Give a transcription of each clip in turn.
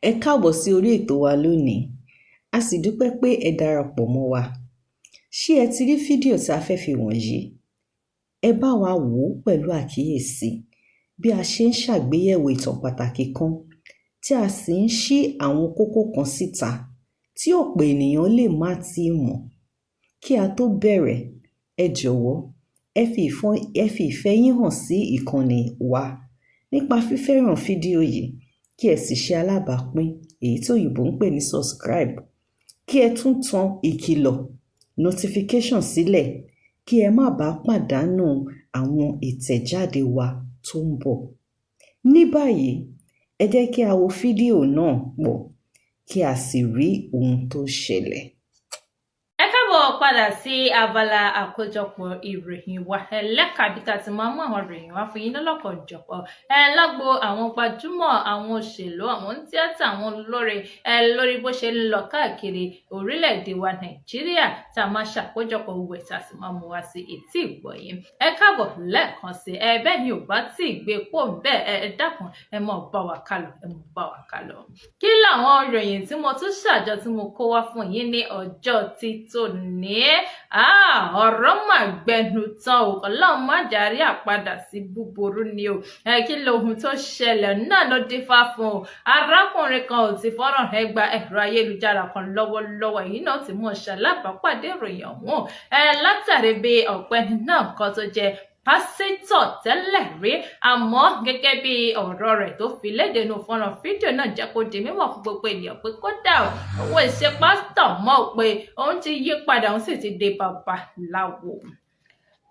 Ẹ káàbọ̀ sí orí ètò wa lónìí, a sì dúpẹ́ pé ẹ darapọ̀ mọ́ wa. Ṣé ẹ ti rí fídíò tí a fẹ́ fi wọ̀nyí? Ẹ bá wa wò ó pẹ̀lú àkíyèsí bí a ṣe ń ṣàgbéyẹ̀wò ìtàn pàtàkì kan, tí a sì ń ṣí àwọn kókó kan síta tí ọ̀pọ̀ ènìyàn lè má tíì mọ̀. Kí a tó bẹ̀rẹ̀, ẹ jọ̀wọ́, ẹ fi ìfẹ́ yín hàn sí ìkànnì wa nípa fífẹ́ràn fídíò yìí, kí ẹ sì ṣe alábàápín, èyí tí òyìnbó ń pè ní subscribe, kí ẹ tún tan ìkìlọ̀ notification sílẹ̀ kí ẹ má bàa pàdánù àwọn ìtẹ̀jáde wa tó ń bọ̀. Ní báyìí, ẹ jẹ́ kí a wo fídíò náà pọ̀, kí a sì rí ohun tó ṣẹlẹ̀. Ẹ káàbọ̀ padà sí abala àkójọpọ̀ ìròyìn wa ẹlẹ́ka bí tá a ti máa mú àwọn ìròyìn wá fún yín lọ́lọ́kan-ò-jọ̀kan ẹ lágbo àwọn gbajúmọ̀, àwọn òṣèlú, àwọn tíátà, àwọn olórin, ẹ lórí bó ṣe ń lọ káàkiri orílẹ̀-èdè wa Nàìjíríà, tá a máa ṣàkójọpọ̀ gbogbo ẹ̀, tá a sì máa mú wá sí etí ìgbọ̀yìn. Ẹ káàbọ̀ lẹ́ẹ̀kan sí ẹ. Bẹ́ẹ̀ ni ò bá tí ì gbé pò bẹ́ẹ̀, ẹ dákun, ẹ mọ̀ bá wa kálọ, ẹ mọ̀ bá wa kálọ. Kí làwọn ìròyìn tí mo tún ṣàjọ tí mo kó wá fún yín ní ọjọ́ tí tòní? Ọ̀rọ̀ mà gbẹnu tán o. Ọlọ́run má jàrí àpadà sí búburú ni o. Kí lohun tó ṣẹlẹ̀ náà ló dífá fún o? Arákùnrin kan ò ti fọ́nrán rẹ̀ gba ẹ̀rọ ayélujára kan lọ́wọ́lọ́wọ́ èyí náà ti mú ọ̀ṣà lábàápàdé ìròyìn ọ̀hún ẹ látàrí bí ọ̀gbẹ́ni náà kan tó jẹ́ pásítọ̀ tẹ́lẹ̀ rí, àmọ́ gẹ́gẹ́ bí ọ̀rọ̀ rẹ̀ tó fi léde nínú fọ́nrán fídíò náà, jẹ́ kó di mímọ̀ fún gbogbo ènìyàn pé kódà òun ò ṣe pásítọ̀ mọ́, pé òun ti yí padà, òun sì ti di babaláwo.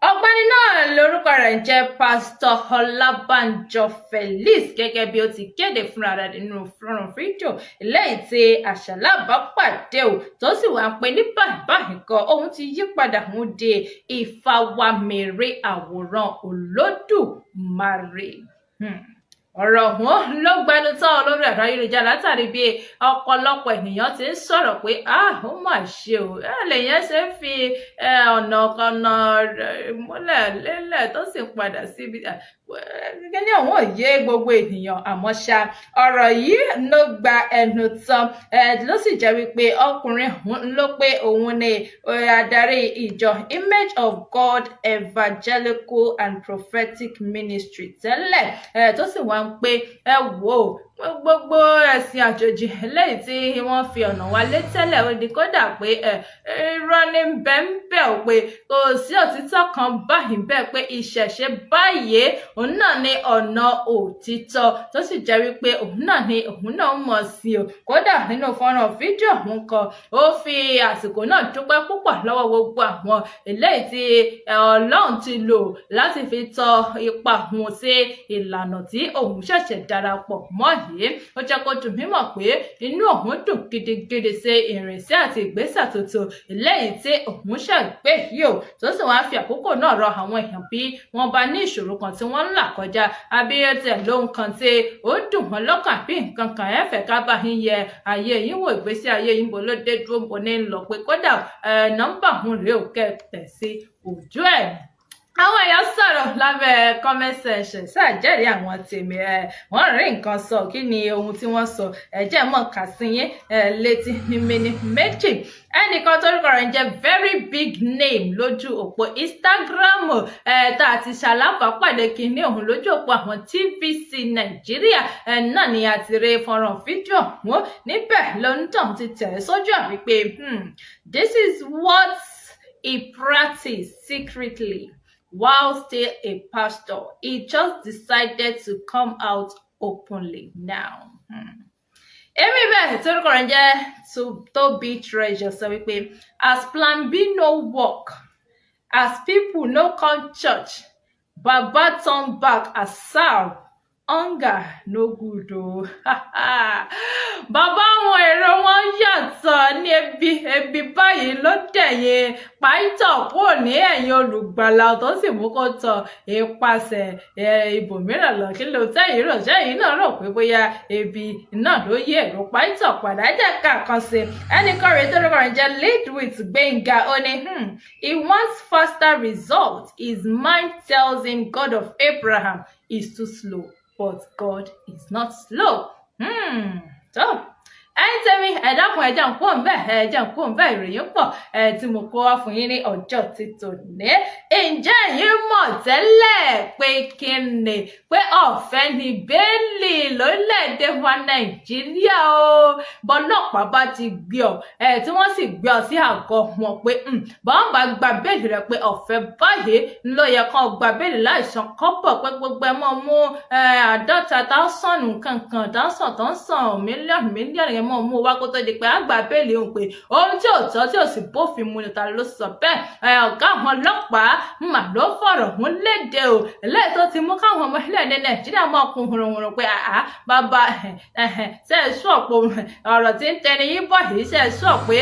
Ọ̀gbẹ́ni náà lórúkọ rẹ̀ ń jẹ́ Pásítọ̀ Ọlábànjọ Felix, gẹ́gẹ́ bí ó ti kéde fúnra rẹ̀ nínú fọ́nrán fídíò eléyìí tí àṣàlábà pàdé o, tó sì wá pé ní báyìí báyìí kan, òun ti yí padà, òun di ìfàwámẹ́rẹ́ àwòrán Olódùmarè. Ọ̀rọ̀ ọ̀hún ló gbẹnu tán lórí ẹ̀rọ ayélujára látàrí bí ọ̀pọ̀lọpọ̀ ènìyàn ti ń sọ̀rọ̀ pé, ah, ó mà ṣe o, lèèyàn ṣe ń fi ọ̀nà ọ̀nà múlẹ̀ lélẹ̀ tó sì padà síbi kíní ọ̀hún ò yé gbogbo ènìyàn. Àmọ́ ṣá, ọ̀rọ̀ yìí ló gba ẹnu tán, ló sì jẹ́ wípé ọkùnrin ọ̀hún ló pé òun ni adarí ìjọ Image of God Evangelical and Prophetic Ministry tẹ́lẹ̀, tó sì wá ń pé, ẹ wò ó, gbogbo ẹ̀sìn àjòjì eléyìí tí wọ́n fi ọ̀nà wa lé tẹ́lẹ̀, ó di kódà pé ẹ irọ́ ní bẹ́ńbẹ́ ò, pé kò sí òtítọ́ kan báyìí bẹ́ẹ̀, pé ìṣẹ̀ṣe báyìí òun náà ní ọ̀nà òtítọ́, tó sì jẹ́ wípé òun náà ni òun náà mọ̀ sí o. Kódà nínú fọ́nrán fídíò ọ̀hún kan, ó fi àsìkò náà dúpẹ́ púpọ̀ lọ́wọ́ gbogbo àwọn eléyìí tí Ọlọ́run ti lò láti fi tọ ipa òun sí ìlànà tí òun ṣẹ̀ṣẹ̀ darapọ̀ mọ́ yìí. Ó jẹ́ kó dùn mímọ̀ pé inú òun dùn gidigidi sí ìrìnsí àti ìgbésẹ̀ tuntun eléyìí tí òun ṣàgbé yìí o, tó sì wáá fi àkókò náà rọ àwọn èèyàn, bí wọ́n bá ní ìṣòro kan tí wọ́n ń là kọjá, àbí tiẹ̀ lóhun kan tí ó dùn wọ́n lọ́kàn, bí nǹkan kan ẹ fẹ́ ká bá yín yẹ ayé yín wò, ìgbésí ayé yín, bó ló dé dúró, bó ní lọ, pé kódà nọ́mbà òun rèé ò, kẹ́ tẹ̀ sí ojú ẹ̀. Àwọn èèyàn sọ̀rọ̀ lábẹ́ comment section ṣàjẹ́rìí àwọn tèmi ẹ̀, wọ́n rí nǹkan sọ. Kí ni ohun tí wọ́n sọ? Ẹ jẹ́ mọ̀ kà sí yín létí ní méní méjì. Ẹnìkan tórúkọ rẹ̀ ń jẹ́ Very Big Name lójú òpó Instagram ẹ̀, tá a ti ṣalábàápàdé kínní òun lójú òpó àwọn TVC Nàìjíríà ẹ̀ náà ni a ti rí fọ́nrán fídíò ọ̀hún. Níbẹ̀ ló ń tàn ti tẹ̀ sójú ẹ̀ wípé, "This is what he practiced secretly while still a pastor. He just decided to come out openly now." Èmi bẹ́ẹ̀ torúkọ rẹ̀ jẹ́ Tobi Treasure sọ wípé, "As plan B no work, as people no come church, Baba turn back as serve. Hunger no good o." Bàbá, àwọn èrò wọn yàtọ̀ ní ebi. Ebi báyìí ló dẹ̀yìn pàìtọ̀ kúrò ní ẹ̀yìn olùgbàlà, tó sì mú kó tọ ipasẹ̀ ibòmíràn lọ. Kí ló tẹ́yìn rò? Sẹ́yìn náà rò pé bóyá ebi náà ló yí èrò pàìtọ̀ padà? Jẹ́ ká kan sí ẹnìkan rèé tó rẹ̀ jẹ́ Lead with Gbẹ̀ngà. Ó ní, "He wants faster result. His mind tells him God of Abraham is too slow, but God is not slow." Tó ẹ̀yin tèmi, ẹ dákun, ẹ jẹ́ n kúrò ńbẹ̀, ẹ jẹ́ n kúrò ńbẹ̀. Ìròyìn pọ̀ ẹ tí mo kó wá fún yín ní ọjọ́ ti tòní. Ǹjẹ́ ẹ̀yin mọ̀ tẹ́lẹ̀ pé kí ni pé ọ̀fẹ́ ni bẹ́ẹ̀lì lórílẹ̀‐èdè wa Nàìjíríà o? Bọ́lọ́pàá bá ti gbé ọ ẹ tí wọ́n sì gbé ọ sí àgọ́ wọn pé bọ́n bá gba bẹ́ẹ̀lì rẹ pé ọ̀fẹ́ báyìí ló yẹ kán gba bẹ́ẹ̀lì láìsan kọ́bọ̀, pé gbogbo ẹ mọ́ mú 50 thousand kankan thousand thousand mílíọ̀nù mílíọ̀nù yẹn mọ́ mú wá kó tó di pé á gba bẹ́ẹ̀lì òun, pé ohun tí ò tọ́ tí ò sì bófin mu ni. Ta ló sọ bẹ́ẹ̀? Ọ̀gá àwọn ọlọ́pàá mà ló fọ̀rọ̀ hún léde o, eléyìí tó ti mú káwọn ọmọ ilẹ̀ Nàìjíríà máa kun hùrùhùrù pé àá bàbá, ṣe é sọ pé ọ̀rọ̀ tí ń tẹni yín bọ̀ yìí, ṣe é sọ pé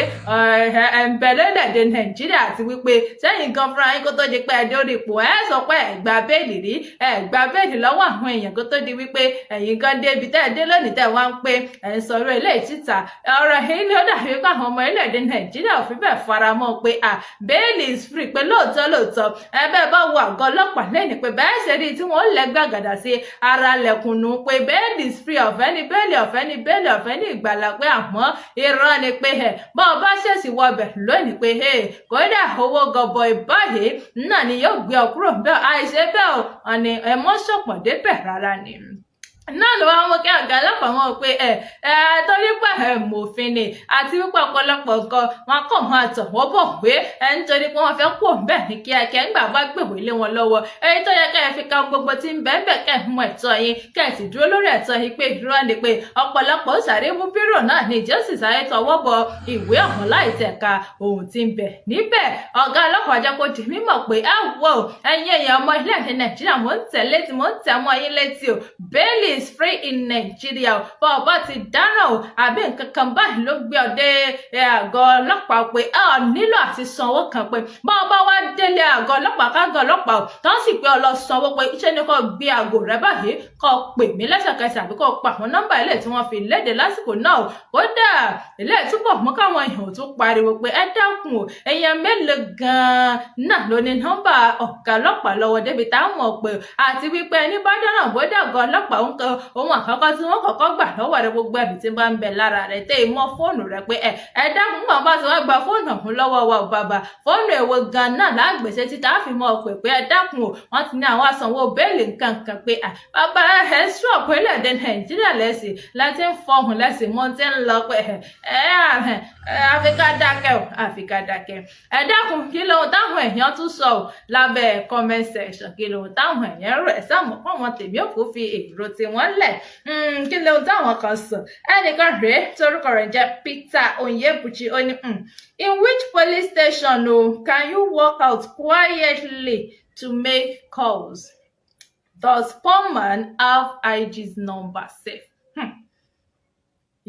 ẹ̀ ń bẹ lórílẹ̀‐èdè Nàìjíríà, àti wípé sẹ́yìn gan fúnra yín kó tó di pé ẹ dórí ipò, ẹ sọ pé ẹ gba bẹ́ẹ̀lì rí, ẹ gba bẹ́ẹ̀lì lọ́wọ́ àwọn èèyàn kó tó di wípé ẹ̀yin gan débi tẹ́ ẹ dé lónìí tẹ́ wá ń pé ẹ̀ ń sọ̀rọ̀ eléyìí síta? Ọ̀rọ̀ yìí ló dàbí pé àwọn ọmọ orílẹ̀-èdè Nàìjíríà ò fi bẹ́ẹ̀ fara mọ́ pé à bail is free, pé lóòótọ́ lóòótọ́ ẹ bẹ́ẹ̀ bá wo àgọ́ ọlọ́pàá lẹ́yìn pé bẹ́ẹ̀ ṣe rí tí wọ́n lẹ́gbàgàdà sí ara lẹ̀kùnú pé bail is free, ọ̀fẹ́ ni bẹ́ẹ̀lì, ọ̀fẹ́ ni bẹ́ẹ̀lì, ọ̀fẹ́ ní ìgbàlà, pé àmọ́ irọ́ ni, pé ẹ̀ bá ọ bá ṣèṣì wọbẹ̀ lónìí pé kódà owó gọbọi báyìí náà ni yóò gbé ọ kúrò bẹ́ẹ̀. Àìṣe bẹ́ẹ̀ o, ọ̀nì ẹ̀ mọ́ ṣọ̀pọ̀ débẹ̀ rárá ni. Náà ló wá mú kí ọ̀gá ọlọ́pàá wọn pé ẹ ẹ torí pé ẹ mòfin ni, àti wípé ọ̀pọ̀lọpọ̀ nǹkan wọn kàn máa tọ̀ wọ́n bọ̀ pé ẹ nítorí pé wọ́n fẹ́ kú bẹ́ẹ̀ ní kíákíá ńgbà bá gbèwé lé wọn lọ́wọ́, èyí tó yẹ kẹ́ ẹ fi ka gbogbo tí ń bẹ́ẹ̀ bẹ́ẹ̀, kẹ́ ẹ mú ẹ̀tọ́ yín, kẹ́ ẹ sì dúró lórí ẹ̀tọ́ yín, pé irọ́ ni, pé ọ̀pọ̀lọpọ̀ ó sáré mú bírò náà ní ìjọ sì sáré tọwọ́ bọ ìwé ọ̀hún láì tẹ̀ka ohun tí ń bẹ níbẹ̀. Ọ̀gá ọlọ́pàá jẹ́ kó di mímọ̀ pé ẹ wò, ẹ̀yin èèyàn ọmọ ilẹ̀ Nàìjíríà, mò ń tẹ̀ létí, mò ń tẹ̀ mọ́ yín létí o, bail is free in Nigeria o. Bọ́ ọ bá ti dáná o àbí nǹkan kan báyìí ló gbé ọ dé àgọ́ ọlọ́pàá, pé ẹ ò nílò àti sanwó kan, pé bọ́ ọ bá wá délé àgọ́ ọlọ́pàá kágọ́ ọlọ́pàá o tó ń sì pé ọ lọ sanwó, pé iṣẹ́ ni kò gbé aago rẹ báyìí, kò pè mí lẹ́sẹ̀kẹsẹ̀ àbí kò pa àwọn nọ́mbà ilé tí wọ́n fi léde lásìkò náà o. Kódà ilé túbọ̀ mú káwọn èèyàn tún pariwo pé ẹ dákun o, èèyàn mélòó gan-an náà ló ní nọ́mbà ọ̀gá ọlọ́pàá lọ́wọ́ débi táwọn mọ̀ pé, àti wípé ẹni bá dáná bódà ọ̀gá ọlọ́pàá ń kan ohun àkọ́kọ́ tí wọ́n kọ́kọ́ gbà lọ́wọ́ rẹ̀, gbogbo ẹ̀bì tí bá ń bẹ lára rẹ̀ tẹ́ ìmọ̀ fóònù rẹ̀, pé ẹ ẹ dákun, wọn bá ti wá gba fóònù ọ̀hún lọ́wọ́ wa ò bàbá, fóònù èwo gan náà lágbèsè títa á fi mọ̀ pé pé ẹ dákun o, wọ́n ti ní àwọn asanwó bẹ́ẹ̀lì nǹkan kan, pé à bàbá ẹ sọ pé orílẹ̀-èdè Nàìjíríà lẹ́sìn láti ń fọhùn lẹ́sìn mọ́ tí ń lọ, pé ẹ ẹ àfi ká dákẹ́ o, àfi ká dákẹ́. Ẹ dákun, kí lóhun táwọn èèyàn tún sọ ò lábẹ́ comment section? Kí lóhun táwọn èèyàn rẹ̀ sáwọn pọ̀wọ́n tèmi ò kò fi èrò tiwọn lẹ̀? Kí lóhun táwọn kan sọ? Ẹnìkan rèé torúkọ rẹ̀ jẹ́ Peter Onyebuchi, ó ní, "In which police station o can you walk out quietly to make calls? Does poor man have IG's number sef?"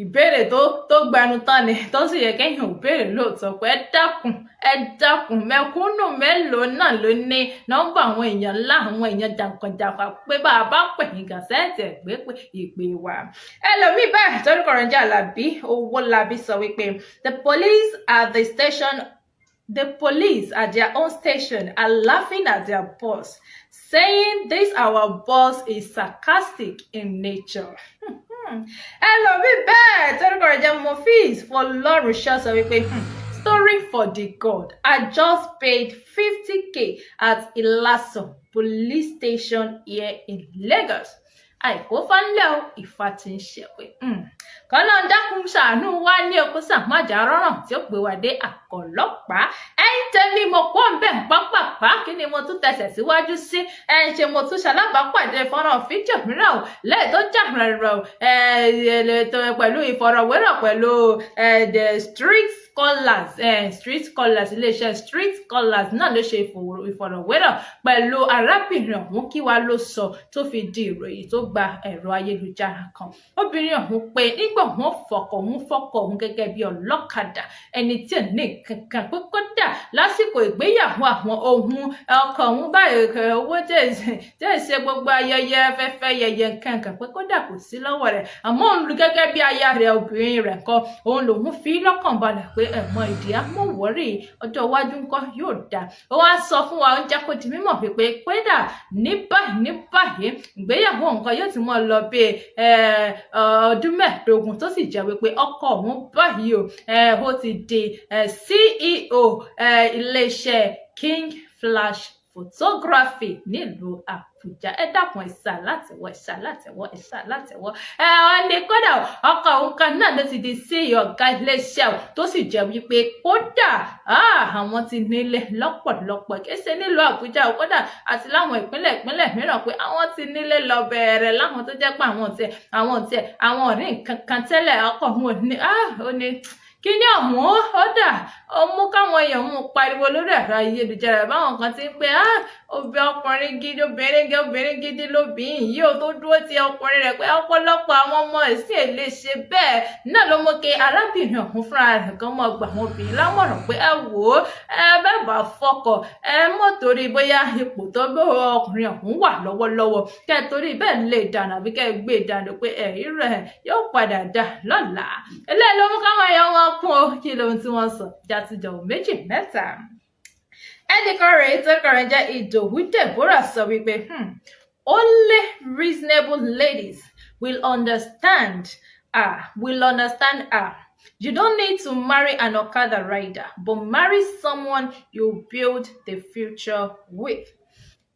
Ìbéèrè tó gbẹnu tán ni, tó sì yẹ kéèyàn ò béèrè lóòótọ́, pé ẹ dákun, ẹ dákun, mẹ̀kúnnù mélòó náà ló ní nọ́mbà àwọn èèyàn ńlá, àwọn èèyàn jàǹkànjàǹkàn, pé bá a bá pè yín gàn sẹ́ẹ̀tì ẹ̀gbẹ́ pé ìpè wà. Ẹlòmíì báyìí torúkọ rẹ̀ jẹ́ Àlàbí Owólabí sọ wípé the police at the station, the police at their own station are laughing at their boss, saying this our boss is sarcastic in nature. Ẹlòmíì bẹ́ẹ̀ torúkọ rẹ̀ jẹ́ Mofis Fọlọ́runṣọ́ sọ wípé, "Story for the god. I just paid 50K at Ilasan police station here in Lagos." Àìkó fánlẹ̀ o, ìfà ti ń ṣẹ̀pẹ̀. Kọ́lọ́n dákun ṣàánú wá ní oko sàmájà rọ́ràn tí ó gbé wa dé àkọlọ́pàá. Ẹ̀yin tẹ́mi, mo kọ́ ń bẹ̀ pápápá. Kí ni mo tún tẹsẹ̀ síwájú sí? Ẹ̀ ń ṣe mo tún ṣalábàápàdé fọ́nrán fídíò mìíràn o lẹ́yìn tó jà rẹ̀rẹ̀ o pẹ̀lú ìfọ̀rọ̀wérọ̀ pẹ̀lú the street scholars, street scholars, iléeṣẹ́ Street Scholars náà ló ṣe ìfọ̀rọ̀wérọ̀ pẹ̀lú arábìnrin ọ̀hún. Kí wàá ló sọ tó fi di ìròyìn tó gba ẹ̀rọ ayélujára kan? Obìnrin ọ̀hún pé nígbà òun fọkọ̀ òun gẹ́gẹ́ bí ọlọ́kadà, ẹni tí ò ní kankan, pé kódà Lásìkò ìgbéyàwó àwọn, ohun ọkọ òun báyìí, owó tẹ̀ ṣe gbogbo ayẹyẹ fẹ́fẹ́ yẹyẹ nǹkan pé kódà kò sí lọ́wọ́ rẹ̀, àmọ́ òun gẹ́gẹ́ bí aya rẹ̀, obìnrin rẹ̀ kan, òun lòun fi lọ́kàn balẹ̀ pé ẹ̀mọ́ ìdí amọ̀wọ́rì, ọjọ́ iwájú ńkọ́ yóò dáa. Ó wá sọ fún wa, ó jẹ́ kó di mímọ̀ pé kódà ní báyìí ní báyìí, ìgbéyàwó nǹkan yóò ti mọ́ lọ bí ọdún 15, tó sì jẹ́ wípé ọkọ òun báyìí o, ó ti di CEO iléeṣẹ́ King Flash Photography nílùú Àbújá. Ẹ dákun, ẹ ṣá látẹ̀wọ́, ẹ ṣá látẹ̀wọ́, ẹ ṣá látẹ̀wọ́. Ẹ ọ ní kódà ọkọ òun kan náà ló ti di CEO, ọ̀gá iléeṣẹ́ o, tó sì jẹ́ wípé kódà àwọn ti nílé lọ́pọ̀lọpọ̀, kì í ṣe nílùú Àbújá o, kódà àti láwọn ìpínlẹ̀ ìpínlẹ̀ mìíràn, pé àwọn ti nílé lọ bẹ̀rẹ̀ láwọn tó jẹ́ pé àwọn tiẹ̀ àwọn ò ní nǹkan kan tẹ́lẹ̀. Ọkọ òun ò ní, ó ní kíní ọ̀hún, ó dà ó mú káwọn èèyàn mú pariwo lórí ẹ̀rọ ayélujára, báwọn kan ti ń pé obì ọkùnrin gidi, obìnrin gidi, obìnrin gidi lóbìnrin yìí ó tó dúró ti ọkùnrin rẹ̀, pé ọ̀pọ̀lọpọ̀ àwọn ọmọ ẹ̀sìn èlé ṣe bẹ́ẹ̀ náà ló mú kí arábìnrin ọ̀hún fúnra rẹ̀ gan mọ́ gbà àwọn obìnrin lámọ̀ràn pé ẹ wò ó, ẹ bẹ́ẹ̀ bá fọkọ̀, ẹ mọ̀ torí bóyá ipò tó bó ọkùnrin ọ̀hún wà lọ́wọ́lọ́wọ́, kẹ́ ẹ torí bẹ́ẹ̀ lè dànù àbí kẹ́ ẹ gbé dànù, pé ẹ̀rí rẹ̀ yóò padà dà lọ́la. Eléyìí ló mú káwọn èèyàn wọn kún o. Kí lóhun tí wọ́n sọ jàtújọ méjì mẹ́ta? Ẹnìkan rèé tó kọrin jẹ́ Ìdòwú Deborah sọ wípé, "Only reasonable ladies will understand her. You don't need to marry an Okada rider, but marry someone you build the future with."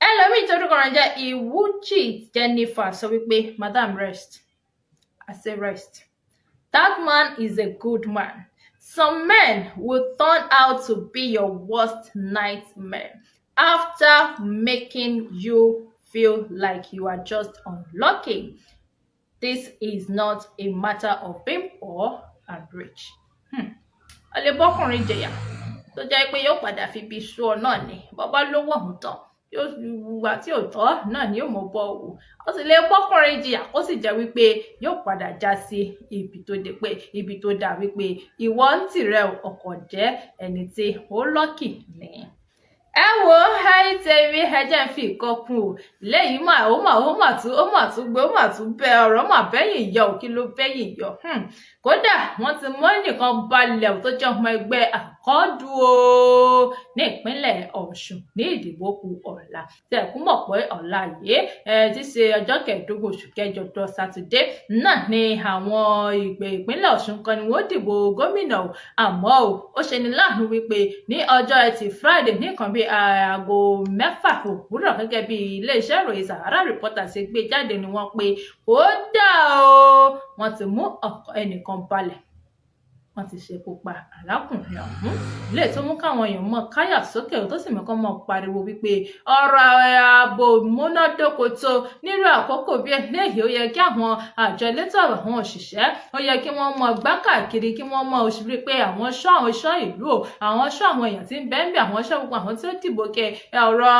Ẹlòmíì tó kọrin jẹ́ Ìwújì Jennifer sọ wípé, "Madam, rest. I say rest. That man is a good man. Some men will turn out to be your worst nightmare after making you feel like you are just unlucky. This is not a matter of being poor and rich." Ọ lè bọ́kùnrin jẹ̀yà tó jẹ́ pé yóò padà fi ibi sú ọ náà ni. Bọ́bá lówó ọ̀hún tán, yóò wà tí ò tọ́ náà ni yóò mọ̀ bọ́ wò. Ó sì lè bọ́kùnrin jìyà, kó sì jẹ́ wípé yóò padà já sí ibi tó dé, pé ibi tó dà, wípé ìwọ ń tìrẹ ọkọ̀ jẹ́ ẹni tí ó lucky ni. Ẹ wo, ẹ̀yin tèmi, ẹ jẹ́ ń fi ìkan kún o. Lẹ́yìn mà ó mà tún gbé, ó mà tún bẹ ọ̀rọ̀ mà bẹ́yìn yọ ò. Kí ló bẹ́yìn yọ? Kódà wọ́n ti mú ẹnìkan balẹ̀ tó jẹ́ ọmọ ẹgbẹ́ Accord o ní ìpínlẹ̀ Ọ̀ṣun ní ìdìbò kù ọ̀la. Tẹ̀kú mọ̀ pé ọ̀la yìí ti ṣe ọjọ́ 15 oṣù kẹjọ tó Sátidé náà ni àwọn ìgbè ìpínlẹ̀ Ọ̀ṣun kan ni wọ́n dìbò gómìnà o. Àmọ́ o, ó ṣe ní láàánú wípé ní ọjọ́ Ẹtì Friday, ní nǹkan bíi aago 6 òwúrọ̀, gẹ́gẹ́ bí iléeṣẹ́ ìròyìn Sahara Reporters ṣe gbé jáde, ni wọ́n pé kódà o, wọ́n ti mú ẹnìkan balẹ̀, wọ́n ti ṣekú pa arákùnrin ọ̀hún, lè tó mú káwọn èèyàn mọ káyà sókè, tó sì mú kán mọ pariwo wípé ọ̀rọ̀ ààbò múnádóko tó nírú àkókò bí eléyìí, ó yẹ kí àwọn àjọ elétò ààbò, àwọn òṣìṣẹ́, ó yẹ kí wọ́n mọ gbá káàkiri, kí wọ́n mọ rí pé àwọn ṣọ́, àwọn ṣọ́ ìlú o, àwọn ṣọ́ àwọn èèyàn tí ń bẹ ń bẹ, àwọn ṣọ́ gbogbo àwọn tí ó dìbò, kẹ ọ̀rọ̀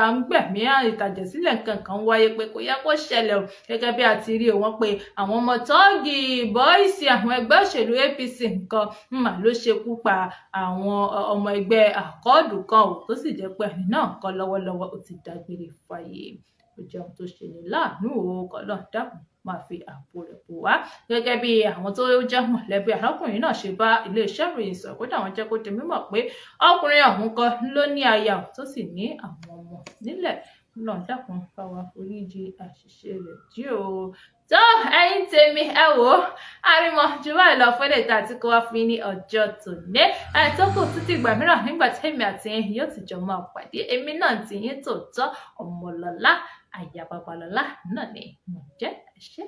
à ń gbẹ̀mí ìtàjẹ̀sílẹ̀ nǹkan kan wáyé, pé kò yẹ kó ṣẹlẹ̀ o. Gẹ́gẹ́ bí a ti rí o, wọ́n pé àwọn ọmọ tọ́ọ̀gì boys, àwọn ẹgbẹ́ òṣèlú APC nǹkan mà ló ṣekú pa àwọn ọmọ ẹgbẹ́ Accord kan ò, tó sì jẹ́ pé ẹni náà kọ́ lọ́wọ́lọ́wọ́, ó ti dágbére fáyé. Ó jẹ́ ohun tó ṣe ní láàánú o. Kọ́lọ́run dákun máa fi ààbò rẹ̀ bò wá. Gẹ́gẹ́ bí àwọn tó jẹ́ mọ̀lẹ́bí arákùnrin náà ṣe bá iléeṣẹ́ ìròyìn sọ̀rọ̀, kódà wọ́n jẹ́ kó di mímọ̀ pé ọkùnrin ọ̀hún kan ló ní aya, tó sì ní àwọn ọmọ nílẹ̀. Ọlọ́run dákun bá wa foríjì àṣìṣe rẹ̀ jí o. Tó, ẹ̀yin tèmi, ẹ wò ó, àrímọ jù báyìí lọ fún èdè àti kó wá fún yín ní ọjọ́ tòní. Ẹ tó kù títí ìgbà mìíràn nígbà tèmi àti yín yóò ti jọ máa pàdé, èmi náà ti yín tòótọ́, Ọmọlọ́lá àyà Babalọ́lá náà ni mo jẹ́. Ẹ ṣé.